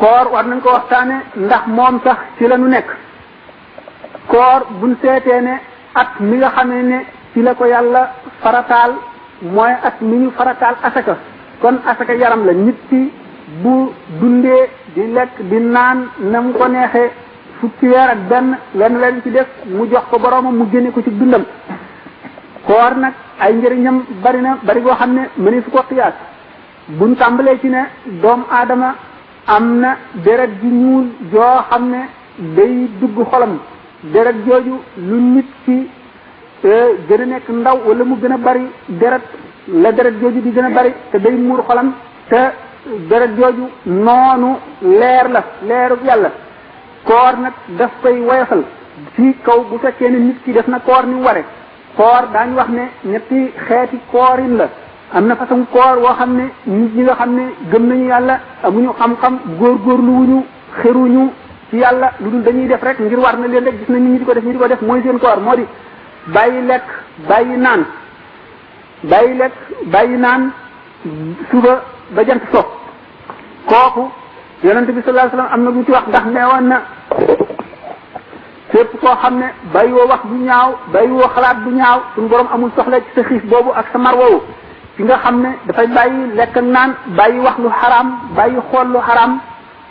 koor war nañ ko waxtaane ndax moom sax ci la nu nekk koor buñ seetee ne at mi nga xamee ne ci la ko yàlla farataal mooy at mi ñu farataal asaka kon asaka yaram la nit ki bu dundee di lekk di naan na mu ko neexee fukki weer ak benn leen ci def mu jox ko boroomam mu génne ko ci dundam koor nag ay njëriñam bari na bari boo xam ne mëni fu ko xiyaas buñ tàmbalee ci ne doomu aadama am na deret ji ñuul joo xam ne day dugg xolam deret jooju lu nit ki gën a nekk ndaw wala mu gën a bari deret la deret jooju di gën a bari te day muur xolam te deret jooju noonu leer la leeru yàlla koor nag daf koy woyofal ci kaw bu fekkee ne nit ki def na koor ni ware koor daañu wax ne ñetti xeeti koorin la am na façon koor woo xam ne nit ñi nga xam ne gëm nañu yàlla amuñu xam-xam góorgóorlu wuñu xeruñu ci yàlla lu dul dañuy def rek ngir war na leen rek gis na nit ñi di ko def ñu di ko def mooy seen koor moo di bàyyi lekk bàyyi naan bàyyi lekk bàyyi naan suba ba jant so kooku yonente bi sallallahu alayhi wasallam am na lu ci wax ndax neewoon na képp koo xam ne bàyyi woo wax bu ñaaw bàyyi woo xalaat bu ñaaw suñu borom amul soxla ci sa xiif boobu ak sa mar woowu ci nga xam ne dafay bàyyi lekk naan bàyyi wax lu xaraam bàyyi xool lu xaraam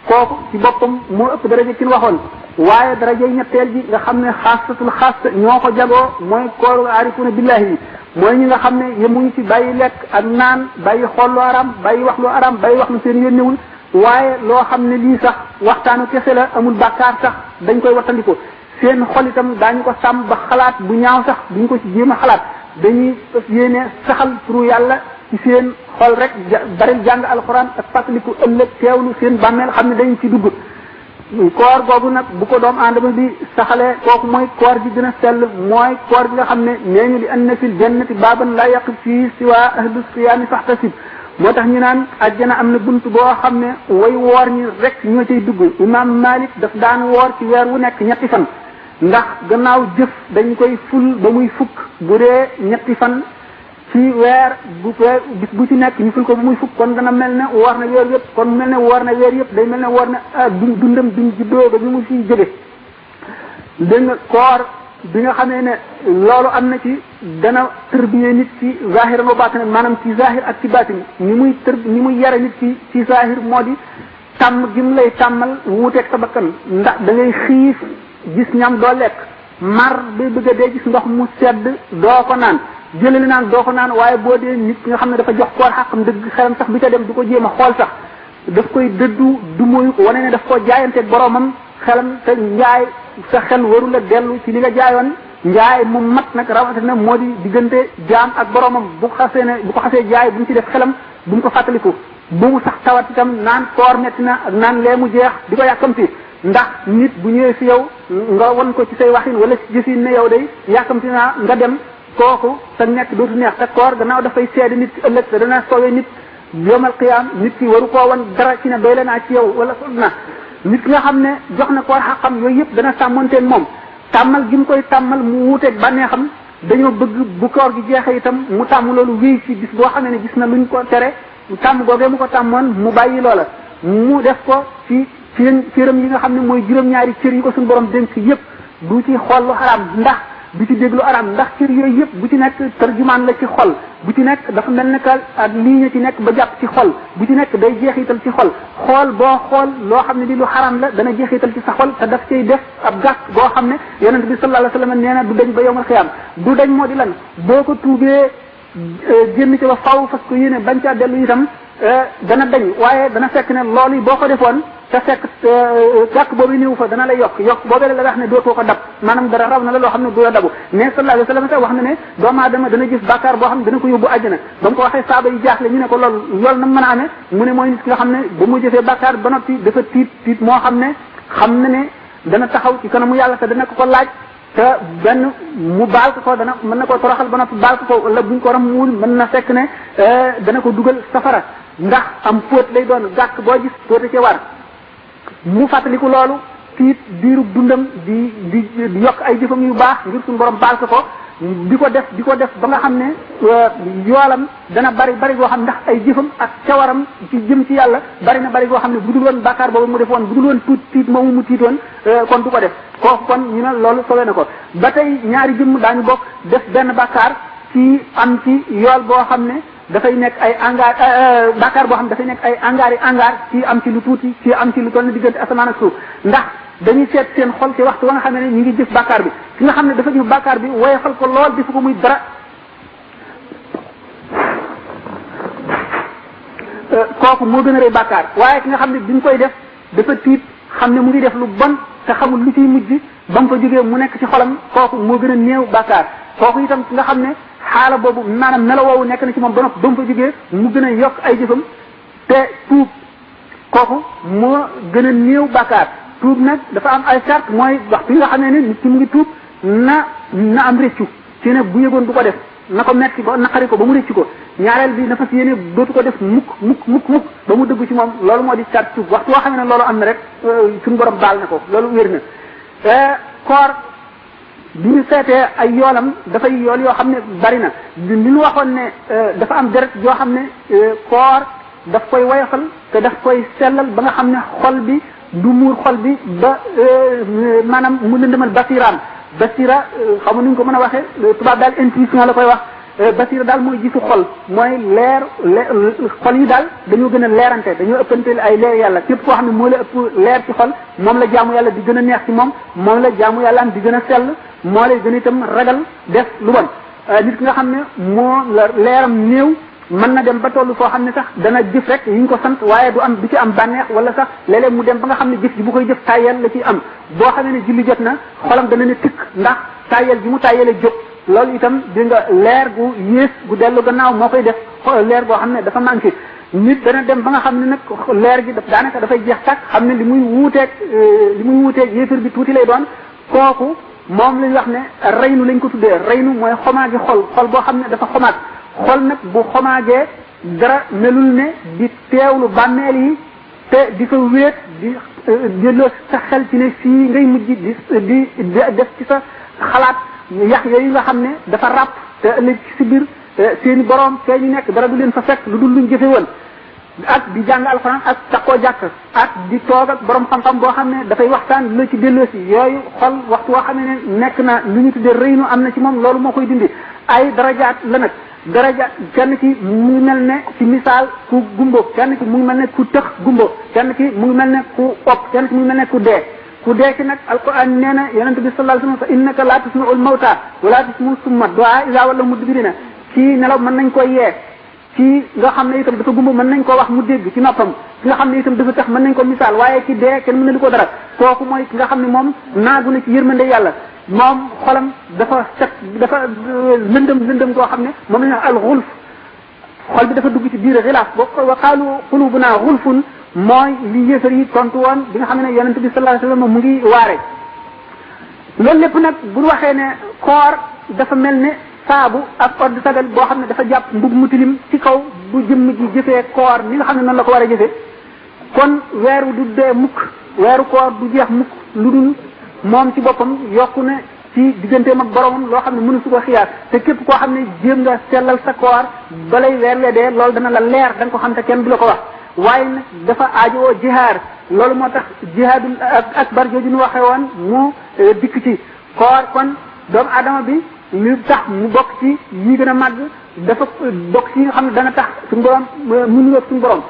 kooku ci boppam moo ëpp daraja ci waxoon waaye daraja ñetteel ji nga xam ne xaasatul xaas ñoo ko jagoo mooy kooru aarifuna billahi yi mooy ñi nga xam ne yemuñu ci bàyyi lekk ak naan bàyyi xool lu xaraam bàyyi wax lu xaraam bàyyi wax lu seen yónnewul waaye loo xam ne lii sax waxtaanu kese la amul bàkkaar sax dañ koy wattandiko seen xol itam daañu ko sàmm ba xalaat bu ñaaw sax duñ ko ci jéem a xalaat dañuy yéene saxal turu yàlla ci seen xol rek bari jàng alxuraan ak fàttaliku ëllëg teewlu seen bàmmeel xam ne dañ ci dugg koor googu nag bu ko doom aadama bi saxalee kooku mooy koor gi gën a sell mooy koor gi nga xam ne nee ñu li anna fil jannati baaban laa yaqif fii siwa ahlu siyaami faxtasib moo tax ñu naan àjjana am na bunt boo xam ne way woor ñi rek ñoo cay dugg imam Malik daf daan woor ci weer wu nekk ñetti fan ndax gannaaw jëf dañ koy ful ba muy fukk bu dee ñetti fan ci weer bis bu ci nekk ñu ful ko ba muy fukk kon dana mel ne woor na weer yëpp kon mel ne woor na weer yëpp day mel ne woor na dundam duñ juddoo ba ñu mu fiy jóge dégg nga koor bi nga xamee ne loolu am na ci dana tërbiyee nit ci zahir wa batin maanaam ci zahir ak ci batin ni muy yare nit ci zahir moo di tàmm gi mu lay tàmmal wuuteeg sa bakkan ndax da ngay xiif gis ñam doo lekk mar bi bëgg a dee gis ndox mu sedd doo ko naan jëlali naan doo ko naan waaye boo dee nit ki nga xam ne dafa jox koor xaqam dëgg xelam sax bi ca dem du ko jéem a xool sax daf koy dëddu du muy wane ne daf ko jaayanteeg boromam xelam te njaay sa xel warul a dellu ci li nga jaayoon njaay mu mat nag rawatina moo di diggante jaam ak boromam bu ko xasee jaay bu mu ci def xelam bu mu ko fàttaliku bu mu sax tawat itam naan koor metti na ak naan lee mu jeex di ko yàkkamti ndax nit bu ñëwee fi yow nga won ko ci say waxin wala ci jëfin ne yow day yàkkamti naa nga dem kooku sa nekk dootu neex te koor gannaaw dafay seede nit ci ëllëg te dana soowee nit yomal qiyaam nit ki waru koo wan dara ci ne doy la naa ci yow wala na nit ki nga xam ne jox na koor xaqam yooyu yëpp dana sàmmonteen moom tàmmal gi mu koy tàmmal mu wuuteeg bànneexam dañoo bëgg bu koor gi jeexee itam mu tàmm loolu wéy ci bis boo xamee ne gis na luñ ko tere tàmm googee mu ko tàmmoon mu bàyyi loola mu def ko ci cëram yi nga xam ne mooy juróom-ñaari cër yi ko suñu borom dénk yëpp du ci xool lu xaraam ndax du ci déglu araam ndax cër yooyu yëpp bu ci nekk tarjumaan la ci xol bu ci nekk dafa mel ne que ak lii ñu ci nekk ba jàpp ci xol bu ci nekk day jeexital ci xol xool boo xool loo xam ne di lu xaraam la dana jeexital ci sa xol te daf cay def ab gàkk boo xam ne yonent bi sallallahu alayhi wasallam nee na du dañ ba yowmal xiyaam du dañ moo di lan boo ko tuubee génn ci ba faw fas ko yéene bañ caa dellu itam dana dañ waaye dana fekk ne loolu yi boo ko defoon te fekk gàkk boobu néew fa dana lay yokk boobee la wax ne dootoo ko dab maanaam dara raw na la loo xam ne du la dabu mais sallallahu alayhi wasallam wax na ne doomu aadama dana gis bàkkaar boo xam ne dana ko yóbbu àjjana ba mu ko waxee saaba yi jaaxle ñu ne ko loolu na mën a amee mu ne mooy nit ki nga xam ne ba mu jëfee bàkkaar ba noppi dafa tiit moo xam ne dana taxaw ci kanamu yàlla te dana ko laaj te benn mu baal ko dana mën na koo toroxal ba noppi baal ko wala buñ ko rammuwul mën na fekk ne dana ko dugal safara ndax am fóot lay doon gàkk boo gis fóote ci war mu fàttaliku loolu tiit diirub dundam di yokk ay jëfam yu baax ngir suñu borom baal ko di ko def ba nga xam ne yoolam dana bari goo xam ndax ay jëfam ak cawaram ci jëm ci yàlla bari goo xam ne bu dul woon bàkkaar boobu mu def woon bu dul woon tiit moomu mu tiitoon kon du ko def kooku kon ñu ne loolu sowe na ko ba tey ñaari jëmm daañu bokk def benn bàkkaar ci am ci yool boo xam ne dafay nekk ay angaar bàkkaar boo xam ne dafay nekk ay angaar ci am ci lu tuuti ci am ci lu toll ni diggante asamaan ak suuf ndax dañuy seet seen xol ci waxtu wa nga xam ne ñu ngi jëf bàkkaar bi ki nga xam ne dafa jëf bàkkaar bi woyofal ko lool defu ko muy dara kooku moo gën a rëy bàkkaar waaye ki nga xam ne bi ñu koy def dafa tiit xam ne mu ngi def lu bon te xamul lu ciy mujj ba mu fa jógee mu nekk ci xolam kooku moo gën a néew bàkkaar kooku itam ki nga xam ne xaala boobu maanaam melo woowu nekk na ci moom ba noppi ba mu fa jógee mu gën a yokk ay jëfam te tuub kooku moo gën a néew bàkkaar tuub nag dafa am ay sart mooy waxtu yi nga xam ne ni nit ki mu ngi tuub na am rëccu ci ne bu yëgoon du ko def na ko metti ba naqari ko ba mu rëccu ko ñaareel bi dafa si yéene dootu ko def mukk ba mu dëgg ci moom loolu moo di sart tuub waxtu woo xam ne loolu am na rek suñu borom baal na ko loolu wér na koor bi ñu seetee ay yoolam dafay yool yoo xam ne bari na li ñu waxoon ne dafa am deret yoo xam ne koor daf koy woyofal te daf koy sellal ba nga xam ne xol bi du muur xol bi ba maanaam mu lëndëmal basiraam basira xamu nuñ ko mën a waxee tubaab daal intuition la koy wax basira daal mooy gisu xol mooy leer xol yi daal dañoo gën a leerante dañoo ëppante ay leer yàlla képp koo xam ne moo la ëpp leer ci xol moom la jaamu yàlla di gën a neex ci moom la jaamu yàlla am di gën a sell moo lay gën a itam ragal def lu bon nit ki nga xam ne moo la leeram néew mën na dem ba tollu foo xam ne sax dana jëf rek yi ñu ko sant waaye du ci am bànneex wala sax léeg-léeg mu dem ba nga xam ne jëf ji bu koy jëf tàyyel la ciy am boo xamee ne julli jot na xolam dana ne tikk ndax tàyyel ji mu tàyyele jóg loolu itam di nga leer gu yées gu dellu gannaaw moo koy def leer boo xam ne dafa manqué nit dana dem ba nga xam ne nag leer gi daanaka dafay jeex tàkk xam ne li muy wuuteeg yéefar bi tuuti lay doon kooku moom lañ wax ne reynu lañ ko tuddee reynu mooy xomaagi xol boo xam ne dafa xomaag xol nag bu xomaagee dara melul ne di teewlu bàmmeel yi te di fa wéet di jëloo sa xel ci ne fii ngay mujj di def ci sa xalaat yax yooyu nga xam ne dafa ràpp te ëllëg ci si biir seeni borom fee ñu nekk dara du leen fa fekk lu dul luñ jëfe woon ak di jàng alxuraan ak takkoo jàkk ak di toog ak borom xam-xam boo xam ne dafay waxtaan la ci delloosi yooyu xol waxtu woo xam ne nekk na lu ñu tuddee rëynu am na ci moom loolu moo koy dindi ay darajaat la nag darajaat kenn ki mu ngi mel ne ci misaal ku gumbo kenn ki mu ngi mel ne ku tëx gumbo kenn ki mu ngi mel ne ku opp kenn ki mu ngi mel ne ku dee ci nag alquran nee na yonent bi sallallahu alayhi wa sallam innaka la tusmi'ul mawta wala tusmi'u summa du'a iza walla mudbirina ci nelaw mën nañ ko yee ci nga xam ne itam dafa gumba mën nañ ko wax mu dégg ci noppam ki nga xam ne itam dafa tax mën nañ ko misaal waaye ki dee kenn mën na li ko dara kooku mooy ki nga xam ne moom naagu na ci yërmande yàlla moom xolam dafa set dafa lëndëm koo xam ne moom la ñu al xulf xol bi dafa dugg ci biir xilaaf boo wa qaalu qulubuna xulfun mooy li yéefar yi tontu woon bi nga xam ne yonent bi sallallahu alayhi wasallam mu ngi waare loolu lépp nag bu waxee ne koor dafa mel ne saabu ak odd sagal boo xam ne dafa jàpp mbub mu tilim ci kaw bu jëmm ji jëfee koor ni nga xam ne noonu la ko war a jëfee kon weeru du dee mukk weeru koor du jeex mukk lu dul moom ci boppam yokku na ci digganteem ak boromam loo xam ne mënu su ko xiyaar te képp koo xam ne jéem nga sellal sa koor balay weer lee dee loolu dana la leer da nga ko xam te kenn du la ko wax waaye nag dafa aajowoo jihaar loolu moo tax jihaadul akbar jooju ñu waxee woon mu dikk ci koor kon doomu adama bi li tax mu bokk ci yi gën a màgg dafa bokk ci nga xam ne dana tax suñu borom mu nuyoog suñu borom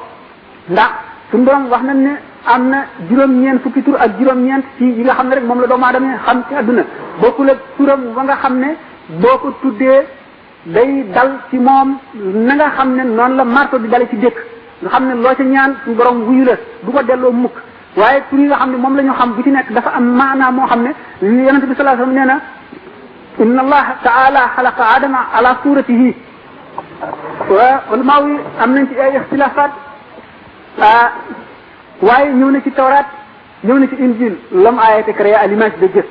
ndax suñu borom wax nañ ne am na juróom-ñeent fukki tur ak juróom-ñeent ci yi nga xam ne rek moom la doomu aadama xam ci àdduna bokkul ak turam ba nga xam ne boo ko tuddee day dal ci moom na nga xam ne noonu la marto di dale ci dëkk nga xam ne loo ca ñaan suñu borom wuyu la du ko delloo mukk waaye tur yi nga xam ne moom la ñu xam bu ci nekk dafa am maanaa moo xam ne yonente bi sallallahu alayhi wasallam nee na inna allaha taala xalaqa adama ala suratihi wa ulama yi am nañ ci ay ixtilafat waaye ñëw na ci tawraat ñëw na ci injil l'homme a été créé à l'image de Dieu